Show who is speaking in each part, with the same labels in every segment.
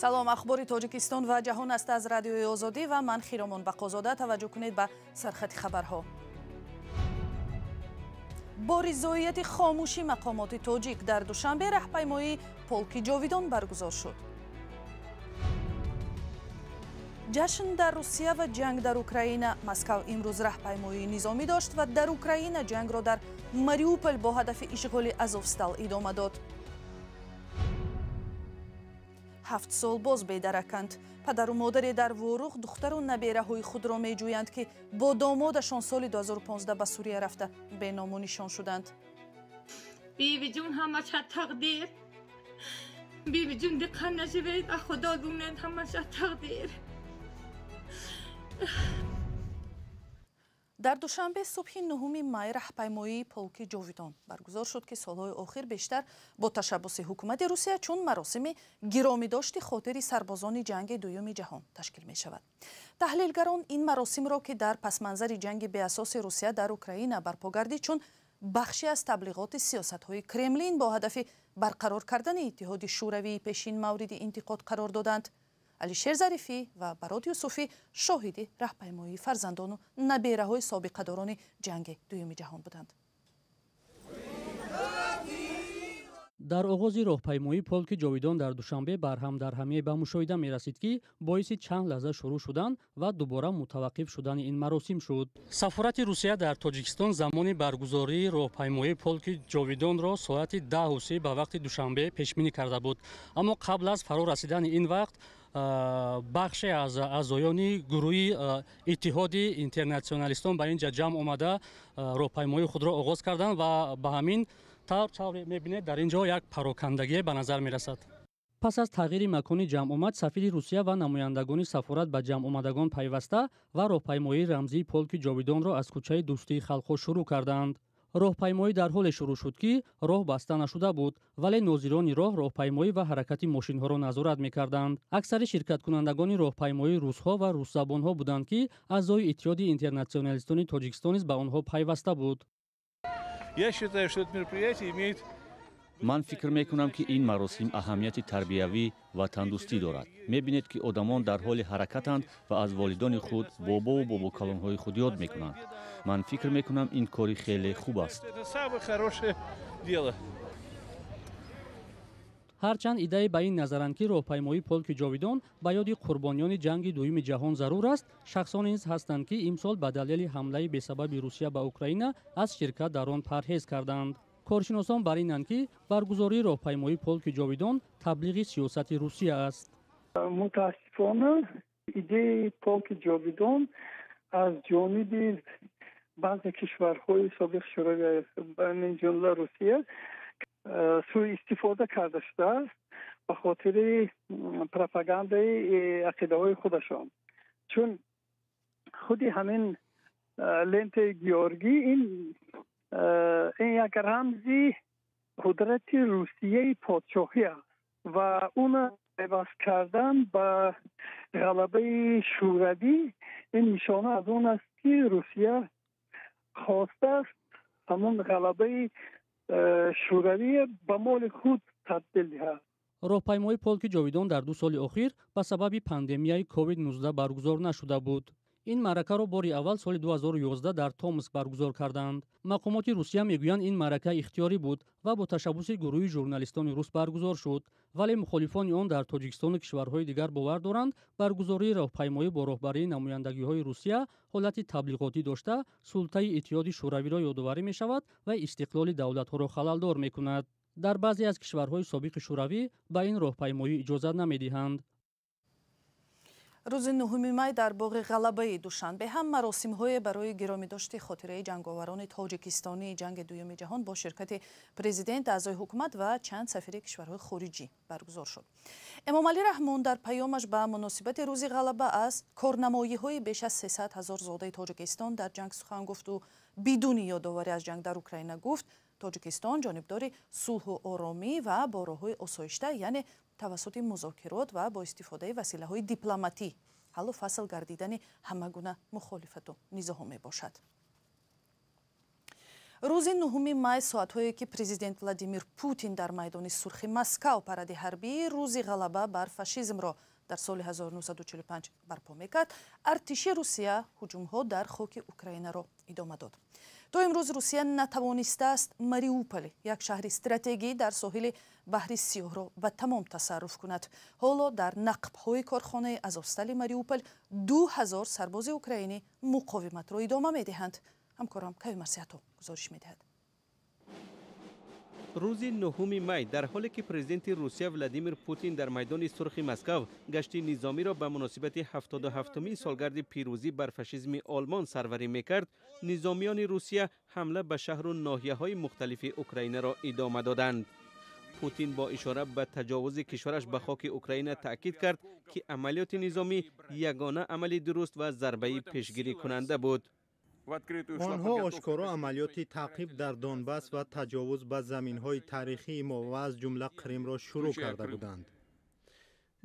Speaker 1: Салом, ахбори Тоҷикистон ва ҷаҳон аст аз Радиои Озодӣ ва ман Хиромон Бақозода. Таваҷҷӯҳ кунед ба сархати хабарҳо. Бо ризоияти хомӯши мақомоти тоҷик дар Душанбе раҳпаймоии полки ҷовидон баргузор шуд. Ҷашн дар Русия ва ҷанг дар Украина. Москав имрӯз раҳпаймоии низомӣ дошт ва дар Украина ҷангро дар Мариупол бо ҳадафи ишғоли Азовстал идома дод. 7 сол боз бедараканд. Падару модаре дар Ворух духтару набераҳои худро меҷӯянд, ки бо домодашон соли 2015 ба Сурия рафта беному нишон шуданд.
Speaker 2: Бибиҷун, ҳамаша тақдир. Бибиҷун, диққат нашавед, а худо дунед, ҳамаша тақдир.
Speaker 1: Дар Душанбе субҳи 9 май раҳпаймоии полки ҷовидон баргузор шуд, ки солҳои охир бештар бо ташаббуси ҳукумати Русия чун маросими гиромидошти хотири сарбозони ҷанги дуюми ҷаҳон ташкил мешавад. Таҳлилгарон ин маросимро, ки дар пасманзари ҷанги беасоси Русия дар Украина барпо гардид, чун бахше аз таблиғоти сиёсатҳои Кремлин бо ҳадафи барқарор кардани Иттиҳоди Шӯравии пешин мавриди интиқод қарор доданд. Алишер Зарифӣ ва Барот Юсуфӣ шоҳиди раҳпаймоии фарзандону набераҳои собиқадорони ҷанги дуюми ҷаҳон буданд.
Speaker 3: Дар оғози роҳпаймоии полки ҷовидон дар Душанбе барҳамдарҳамие ба мушоҳида мерасид, ки боиси чанд лаҳза шурӯъ шудан ва дубора мутаваққиф шудани ин маросим шуд. Сафорати Русия дар Тоҷикистон замони баргузории роҳпаймоии полки ҷовидонро соати 10:30 ба вақти Душанбе пешбинӣ карда буд. Аммо қабл аз фаро расидани ин вақт бахше аз аъзоёни гурӯҳи Иттиҳоди интернатсионалистон ба ин ҷа ҷамъ омада роҳпаймоии худро оғоз карданд ва ба ҳамин тавр мебинед, дар ин ҷо як парокандагие ба назар мерасад. Пас аз тағйири макони ҷамъомад, сафири Русия ва намояндагони сафорат ба ҷамъомадагон пайваста ва роҳпаймоии рамзии полки ҷовидонро аз кӯчаи Дӯстии халқҳо шурӯъ карданд. Роҳпаймоӣ дар ҳоле шурӯъ шуд, ки роҳ баста нашуда буд, вале нозирони роҳ роҳпаймоӣ ва ҳаракати мошинҳоро назорат мекарданд. Аксари ширкаткунандагони роҳпаймоӣ русҳо ва русзабонҳо буданд, ки аъзои Иттиҳоди интернатсионалистони Тоҷикистон низ ба онҳо пайваста буд.
Speaker 4: Ман фикр мекунам, ки ин маросим аҳамияти тарбиявӣ ва тандустӣ дорад. Мебинед, ки одамон дар ҳоли ҳаракатанд ва аз волидони худ, бобову бобокалонҳои худ ёд мекунанд. Ман фикр мекунам, ин кори хеле хуб аст.
Speaker 3: Ҳарчанд иддае ба ин назаранд, ки роҳпаймоии полки ҷовидон ба ёди қурбониёни ҷанги дуюми ҷаҳон зарур аст, шахсоне низ ҳастанд, ки имсол ба далели ҳамлаи бесабаби Русия ба Украина аз ширкат дар он парҳез карданд. Коршиносон бар инанд, ки баргузории роҳпаймоии полки ҷовидон таблиғи сиёсати Русия аст.
Speaker 5: Мутаассифона, идеяи полки ҷовидон аз ҷониби баъзе кишварҳои собиқ Шӯравӣ, мин ҷумла Русия, сӯистифода карда шудааст ба хотири пропагандаи ақидаҳои худашон. Чун худи ҳамин лентаи Георгӣ ин як рамзи қудрати Русияи подшоҳӣ аст ва уна пайваст кардан ба ғалабаи Шӯравӣ ин нишона аз он аст, ки Русия хостааст ҳамон ғалабаи Шӯравӣ ба моли худ табдил диҳад.
Speaker 3: Роҳпаймоии полки ҷовидон дар 2 соли охир ба сабаби пандемияи COVID-19 баргузор нашуда буд. Ин маъракаро бори аввал соли 2011 дар Томск баргузор карданд. Мақомоти Русия мегӯянд, ин маърака ихтиёрӣ буд ва бо ташаббуси гурӯҳи журналистони рус баргузор шуд. Вале мухолифони он дар Тоҷикистону кишварҳои дигар бовар доранд, баргузории роҳпаймоӣ бо роҳбарии намояндагиҳои Русия ҳолати таблиғотӣ дошта, султаи Иттиҳоди Шӯравиро ёдоварӣ мешавад ва истиқлоли давлатҳоро халалдор мекунад. Дар баъзе аз кишварҳои собиқи Шӯравӣ ба ин роҳпаймоӣ иҷозат намедиҳанд.
Speaker 1: Рӯзи 9 май дар боғи Ғалабаи Душанбе ҳам маросимҳое барои гиромидошти хотираи ҷанговарони тоҷикистонии ҷанги дуюми ҷаҳон бо ширкати президент, аъзои ҳукумат ва чанд сафири кишварҳои хориҷӣ баргузор шуд. Эмомалӣ Раҳмон дар паёмаш ба муносибати рӯзи ғалаба аз корнамоиҳои беш аз 300 ҳазор зодаи Тоҷикистон дар ҷанг сухан гуфту бидуни ёдоварӣ аз ҷанг дар Украина гуфт, Тоҷикистон ҷонибдори сулҳу оромӣ ва бо роҳҳои осоишта, яъне тавассути музокирот ва бо истифодаи василаҳои дипломатӣ ҳаллу фасл гардидани ҳама гуна мухолифату низоҳо мебошад. Рӯзи 9 май, соатҳое ки президент Владимир Путин дар майдони Сурхи Москав паради ҳарбии Рӯзи ғалаба бар фашизмро дар соли 1945 барпо мекард, артиши Русия ҳуҷумҳо дар хоки Украинаро идома дод. То имрӯз Русия натавонистааст Мариуполь, як шаҳри стратегӣ дар соҳили баҳри Сиёҳро, ба тамом тасарруф кунад. Ҳоло дар нақбҳои корхонаи Азовстали Мариуполь 2000 сарбози украинӣ муқовиматро идома медиҳанд. Ҳамкорам Кави Марсиято гузориш медиҳад.
Speaker 6: Рӯзи 9 май, дар ҳоле ки президенти Русия Владимир Путин дар майдони Сурхи Москав гашти низомиро ба муносибати 77-умин солгарди пирӯзӣ бар фашизми Олмон сарварӣ мекард, низомиёни Русия ҳамла ба шаҳру ноҳияҳои мухталифи Украинаро идома доданд. Путин бо ишора ба таҷовузи кишвараш ба хоки Украина таъкид кард, ки амалиёти низомӣ ягона амали дуруст ва зарбаи пешгирикунанда буд.
Speaker 7: Онҳо ошкоро амалиёти таъқиб дар Донбасс ва таҷовуз ба заминҳои таърихии мо ва аз ҷумла Қримро шурӯъ карда буданд.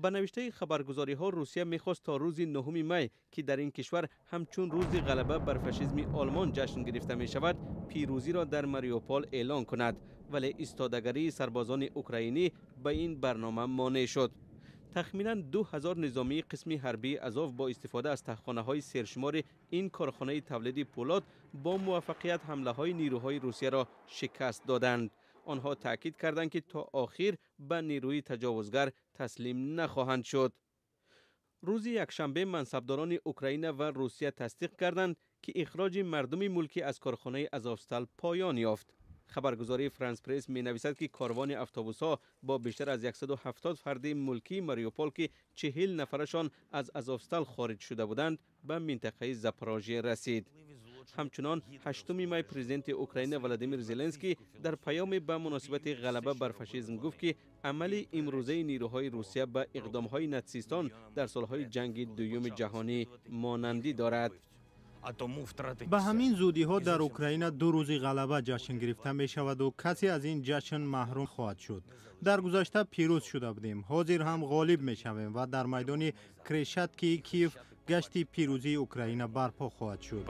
Speaker 6: Ба навиштаи хабаргузориҳо, Русия мехост то рӯзи 9 май, ки дар ин кишвар ҳамчун рӯзи ғалаба бар фашизми Олмон ҷашн гирифта мешавад, пирӯзиро дар Мариупол эълон кунад, вале истодагарии сарбозони украинӣ ба ин барнома монеъ шуд. Тахминан 2000 низомии қисми ҳарбии Азов бо истифода аз таҳхонаҳои сершумори ин корхонаи тавлиди пӯлод бо муваффақият ҳамлаҳои нирӯҳои Русияро шикаст доданд. Онҳо таъкид карданд, ки то охир ба нирӯи таҷовузгар таслим нахоҳанд шуд. Рӯзи якшанбе мансабдорони Украина ва Русия тасдиқ карданд, ки ихроҷи мардуми мулкӣ аз корхонаи Азовстал поён ёфт. Хабаргузории Франс Пресс менависад, ки корвони автобусҳо бо бештар аз 170 фарди мулкии Мариупол, ки 40 нафарашон аз Азовстал хориҷ шуда буданд, ба минтақаи Запорожье расид. Ҳамчунон 8 май президенти Украина Владимир Зеленский дар паёме ба муносибати ғалаба бар фашизм гуфт, ки амали имрӯзаи нирӯҳои Русия ба иқдомҳои натсистон дар солҳои ҷанги дуюми ҷаҳонӣ монандӣ дорад.
Speaker 7: Ба ҳамин зудиҳо дар Украина ду рӯзи ғалаба ҷашн гирифта мешаваду касе аз ин ҷашн маҳрум хоҳад шуд. Дар гузашта пирӯз шуда будем, ҳозир ҳам ғолиб мешавем ва дар майдони Крешаткии Киев гашти пирӯзии Украина барпо хоҳад шуд.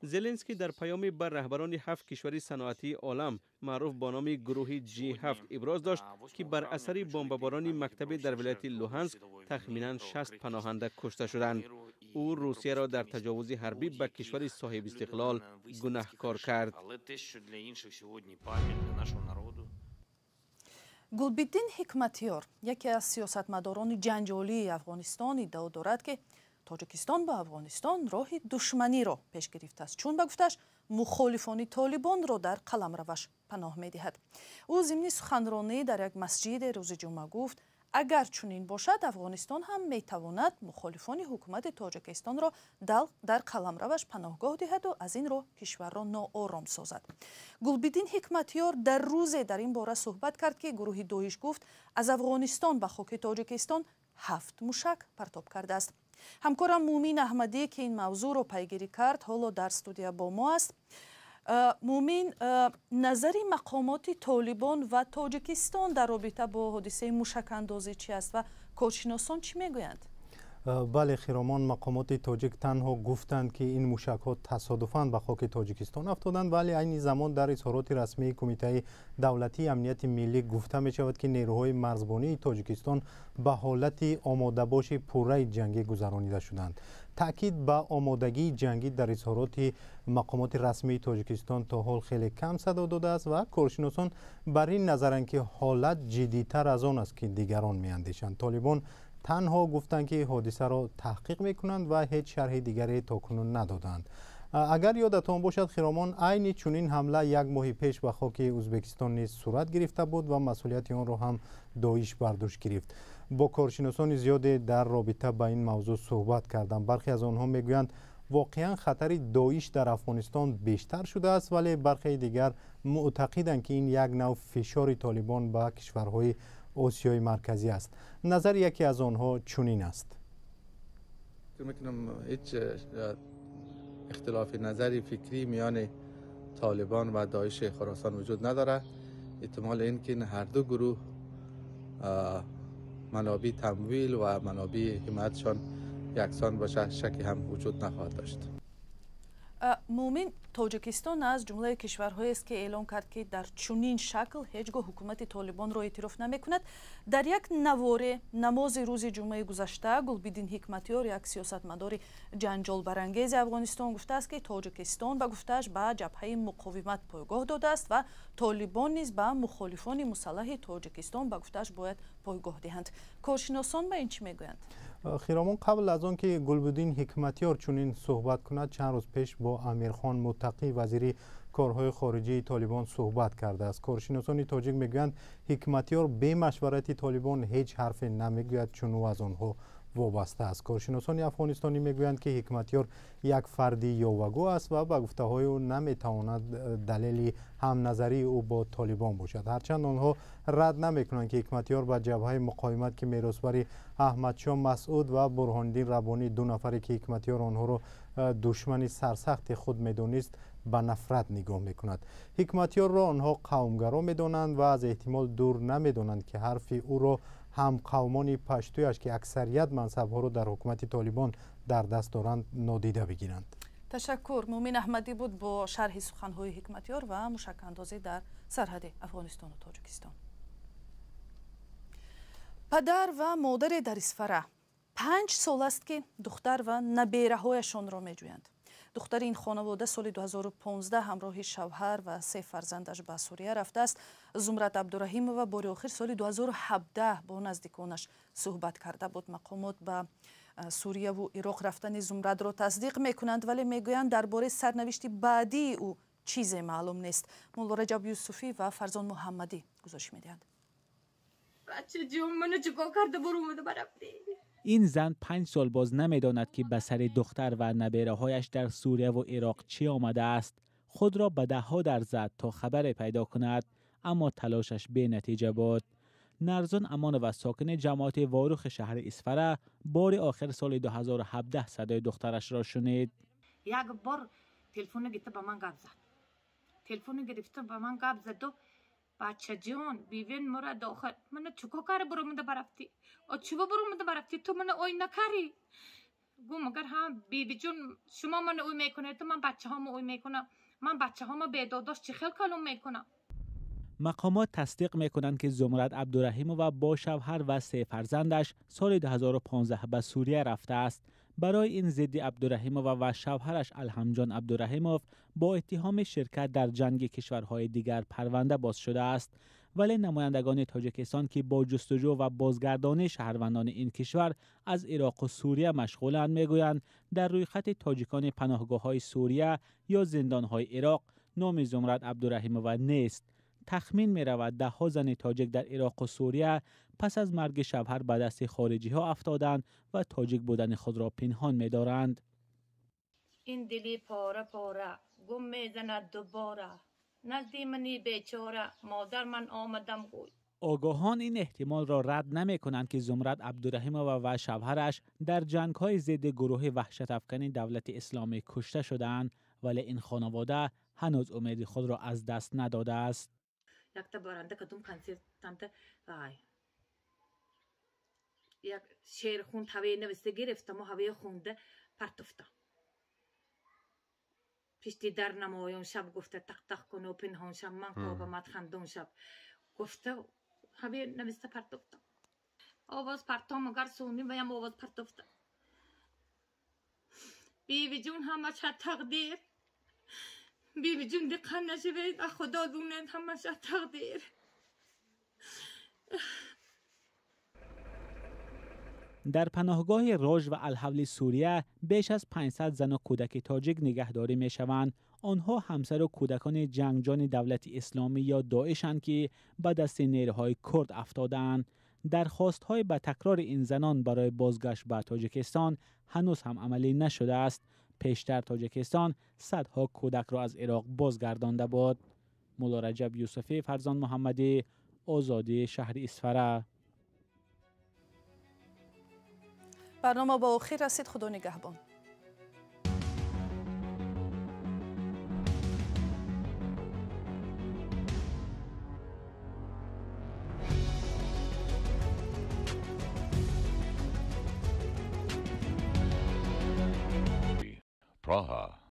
Speaker 6: Зеленский дар паёме ба раҳбарони ҳафт кишвари саноатии олам, маъруф бо номи гурӯҳи G7, иброз дошт, ки бар асари бомбаборони мактабе дар вилояти Луҳанск тахминан 60 паноҳанда кушта шуданд. Ӯ Русияро дар таҷовузи ҳарбӣ ба кишвари соҳибистиқлол гунаҳкор кард.
Speaker 1: Гулбиддин Ҳикматёр, яке аз сиёсатмадорони ҷанҷолии Афғонистон, иддао дорад, ки Тоҷикистон ба Афғонистон роҳи душманиро пеш гирифтааст, чун, ба гуфтааш, мухолифони толибонро дар қаламраваш паноҳ медиҳад. Ӯ зимни суханронӣ дар як масҷиде рӯзи ҷумъа гуфт, агар чунин бошад, Афғонистон ҳам метавонад мухолифони ҳукумати Тоҷикистонро дар қаламраваш паноҳгоҳ диҳаду аз ин роҳ кишварро ноором созад. Гулбиддин Ҳикматёр дар рӯзе дар ин бора суҳбат кард, ки гурӯҳи Доиш гуфт, аз Афғонистон ба хоки Тоҷикистон ҳафт мушак партоб кардааст. Ҳамкорам Муъмин Аҳмадӣ, ки ин мавзӯъро пайгирӣ кард, ҳоло дар студия бо мо аст. Муъмин, назари мақомоти Толибон ва Тоҷикистон дар робита бо ҳодисаи мушакандозӣ чи аст ва коршиносон чӣ мегӯянд?
Speaker 7: Бале, Хиромон, мақомоти тоҷик танҳо гуфтанд, ки ин мушакҳо тасодуфан ба хоки Тоҷикистон афтоданд, вале айни замон дар изҳороти расмии Кумитаи давлатии амнияти миллӣ гуфта мешавад, ки нерӯҳои марзбонии Тоҷикистон ба ҳолати омодабоши пурраи ҷангӣ гузаронида шуданд. Таъкид ба омодагии ҷангӣ дар изҳороти мақомоти расмии Тоҷикистон то ҳол хеле кам садо додааст ва коршиносон бар ин назаранд, ки ҳолат ҷиддитар аз он аст, ки дигарон меандешанд. Толибон танҳо гуфтанд, ки ҳодисаро таҳқиқ мекунанд ва ҳеҷ шарҳи дигаре то кунун надоданд. Агар ёдатон бошад, Хиромон, айни чунин ҳамла як моҳи пеш ба хоки Ӯзбекистон низ сурат гирифта буд ва масъулияти онро ҳам Доиш бар дӯш гирифт. Бо коршиносони зиёде дар робита ба ин мавзӯъ суҳбат кардам. Бархе аз онҳо мегӯянд, воқеан хатари Доиш дар Афғонистон бештар шудааст, вале бархеи дигар муътақиданд, ки ин як нав фишори Толибон ба кишварҳои Осиёи Марказӣ аст. Назари яке аз онҳо чунин аст.
Speaker 8: فکر میکنم هیچ اختلاف نظری فکری میان طالبان و داعش خراسان وجود نداره. احتمال این که هر دو گروه منابع تمویل و منابع حمایتشان یکسان باشه شکی هم وجود نخواهد داشت.
Speaker 1: Муъмин, Тоҷикистон аз ҷумлаи кишварҳоест, ки эълон кард, ки дар чунин шакл ҳеҷ гоҳ ҳукумати Толибонро эътироф намекунад. Дар як наворе намози рӯзи ҷумъаи гузашта Гулбиддин Ҳикматёр, як сиёсатмадори ҷанҷолбарангези Афғонистон, гуфтааст, ки Тоҷикистон ба гуфтааш ба ҷабҳаи муқовимат пойгоҳ додааст ва Толибон низ ба мухолифони мусаллаҳи Тоҷикистон ба гуфтааш бояд пойгоҳ диҳанд. Коршиносон ба ин чӣ мегӯянд?
Speaker 7: Хиромон, қабл аз он ки Гулбуддин Ҳикматёр чунин суҳбат кунад, чанд рӯз пеш бо Амирхон Муттақӣ, вазири корҳои хориҷии Толибон, суҳбат кардааст. Коршиносони тоҷик мегӯянд, Ҳикматёр бе машварати Толибон ҳеҷ ҳарфе намегӯяд, чун ӯ аз онҳо вобаста аст. Коршиносони афғонистонӣ мегӯянд, ки Ҳикматёр як фарди ёвагӯ аст ва ба гуфтаҳои ӯ наметавонад далели ҳамназарии ӯ бо Толибон бошад. Ҳарчанд онҳо рад намекунанд, ки Ҳикматёр ба ҷабҳаи муқовимат, ки меросбари Аҳмадшоҳ Масъуд ва Бурҳониддин Раббонӣ, ду нафаре ки Ҳикматёр онҳоро душмани сарсахти худ медонист, ба нафрат нигоҳ мекунад. Ҳикматёрро онҳо қавмгаро медонанд ва аз эҳтимол дур намедонанд, ки ҳарфи ӯро ҳамқавмони паштуяш, ки аксарият мансабҳоро дар ҳукумати Толибон дар даст доранд, нодида бигиранд.
Speaker 1: Ташаккур. Муъмин Аҳмадӣ буд бо шарҳи суханҳои Ҳикматёр ва мушакандозӣ дар сарҳади Афғонистону Тоҷикистон. Падар ва модаре дар Исфара 5 сол аст, ки духтар ва набераҳояшонро меҷӯянд. Духтари ин хонавода соли 2015 ҳамроҳи шавҳар ва 3 фарзандаш ба Сурия рафтааст. Зумрат Абдураҳимова бори охир соли 2017 бо наздиконаш суҳбат карда буд. Мақомот ба Сурияву Ироқ рафтани Зумратро тасдиқ мекунанд, вале мегӯянд, дар бораи сарнавишти баъдии ӯ чизе маълум нест. Мулло Раҷаб Юсуфӣ ва Фарзон Муҳаммадӣ гузориш медиҳанд.
Speaker 9: Ин зан 5 сол боз намедонад, ки ба сари духтар ва набераҳояш дар Сурия ва Ироқ чӣ омадааст. Худро ба даҳҳо дар зад то хабаре пайдо кунад, аммо талошаш бенатиҷа буд. Нарзун Амонова, сокини ҷамоати Ворухи шаҳри Исфара, бори охир соли 2017 садои духтарашро шунид.
Speaker 2: Як бор телефон гирифта ба ман гап зад. Телефон гирифта ба ман гап заду: бачаҷон, бивен мора дохил мана чуко кари буромада барафтӣ, о чуво буромада барафтӣ, ту мана ой накарӣ. Гу магар ҳа, бибиҷон, шумо мана ой мекунед, ман бачаҳомо ой мекунам, ман бачаҳомо бедодош чӣ хел калом мекунам.
Speaker 9: Мақомот тасдиқ мекунанд, ки Зумрат Абдураҳимова бо шавҳар ва 3 фарзандаш соли 2015 ба Сурия рафтааст. Барои ин зидди Абдураҳимова ва шавҳараш Алҳамҷон Абдураҳимов бо иттиҳоми ширкат дар ҷанги кишварҳои дигар парванда боз шудааст. Вале намояндагони Тоҷикистон, ки бо ҷустуҷӯ ва бозгардонии шаҳрвандони ин кишвар аз Ироқу Сурия машғуланд, мегӯянд, дар рӯйхати тоҷикони паноҳгоҳҳои Сурия ё зиндонҳои Ироқ номи Зумрат Абдураҳимова нест. Тахмин меравад, даҳҳо зани тоҷик дар Ироқу Сурия пас аз марги шавҳар ба дасти хориҷиҳо афтоданд ва тоҷик будани худро пинҳон медоранд.
Speaker 2: Ин дили пора пора гум мезанад дубора, назди мани бечора модар ман омадам гӯй.
Speaker 9: Огоҳон ин эҳтимолро рад намекунанд, ки Зумрат Абдураҳимова ва шавҳараш дар ҷангҳои зидди гурӯҳи ваҳшатафкани Давлати Исломӣ кушта шудаанд, вале ин хонавода ҳанӯз умеди худро аз даст надодааст.
Speaker 2: Якта баранда кадом консертанта вай як шеър хунд, ҳаве нависта гирифтаму ҳаве хунда партуфта. Пишти дар намоён шаб гуфта, тақ-тақ куну пинҳон шаб, ман кобамад хандон шаб гуфта, ҳаве нависта партуфта. Овоз партом агар суни ваям овоз партуфта. Бивиҷун, ҳамаша тақдир. Бибиҷун, диққат нашавед, аз Худо дунед, ҳамаша тақдир.
Speaker 9: Дар паноҳгоҳи Рож ва Алҳавли Сурия беш аз 500 зану кӯдаки тоҷик нигаҳдорӣ мешаванд. Онҳо ҳамсару кӯдакони ҷангҷони Давлати Исломӣ ё Доишанд, ки ба дасти нерӯҳои курд афтодаанд. Дархостҳои ба такрори ин занон барои бозгашт ба Тоҷикистон ҳанӯз ҳам амалӣ нашудааст. Пештар Тоҷикистон садҳо кӯдакро аз Ироқ бозгардонда буд. Мулло Раҷаб Юсуфӣ, Фарзон Муҳаммадӣ, Озодӣ, шаҳри Исфара.
Speaker 1: Барнома ба охир расид. Худо нигаҳбон.
Speaker 10: Praha.